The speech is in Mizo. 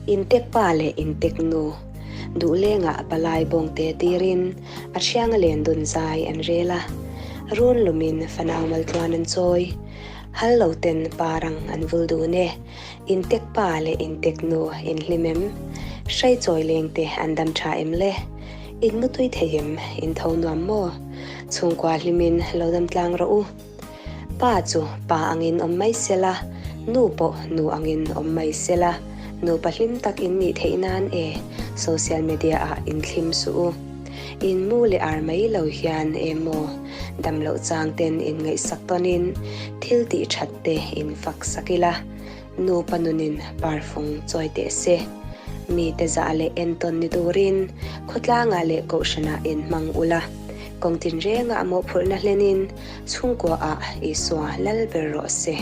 Intek pa leh intek nu duhlengah palai bawngte tirin a thianga len dun zai an rel a, run lumin fanau maltluan an chawi. Hal lo ten parang an vul dun e. Intek pa leh intek nu inhlim em? Hrai chawi leng te an dam tha em le? In mutui thei em? In tho nuam maw? Chhungkua hlimin lo dam tlang rawh u. Pa chu pa angin awm mai sela, nu pawh nu angin awm mai sela, nupa hlim tak in nih theih nan e social media ah in thlim suh u. In mu leh ar mai lo hian emaw dam loh chang ten in ngaihsak tawnin thil tih that te in fak sak ila, nupa nunin parfung chawi teh se. Mite zah leh entawn ni turin khawtlangah leh kohhranah in hmang ula, kawng tinrengah mawhphurhna hlenin chhungkuaah Isua lal ber rawh se.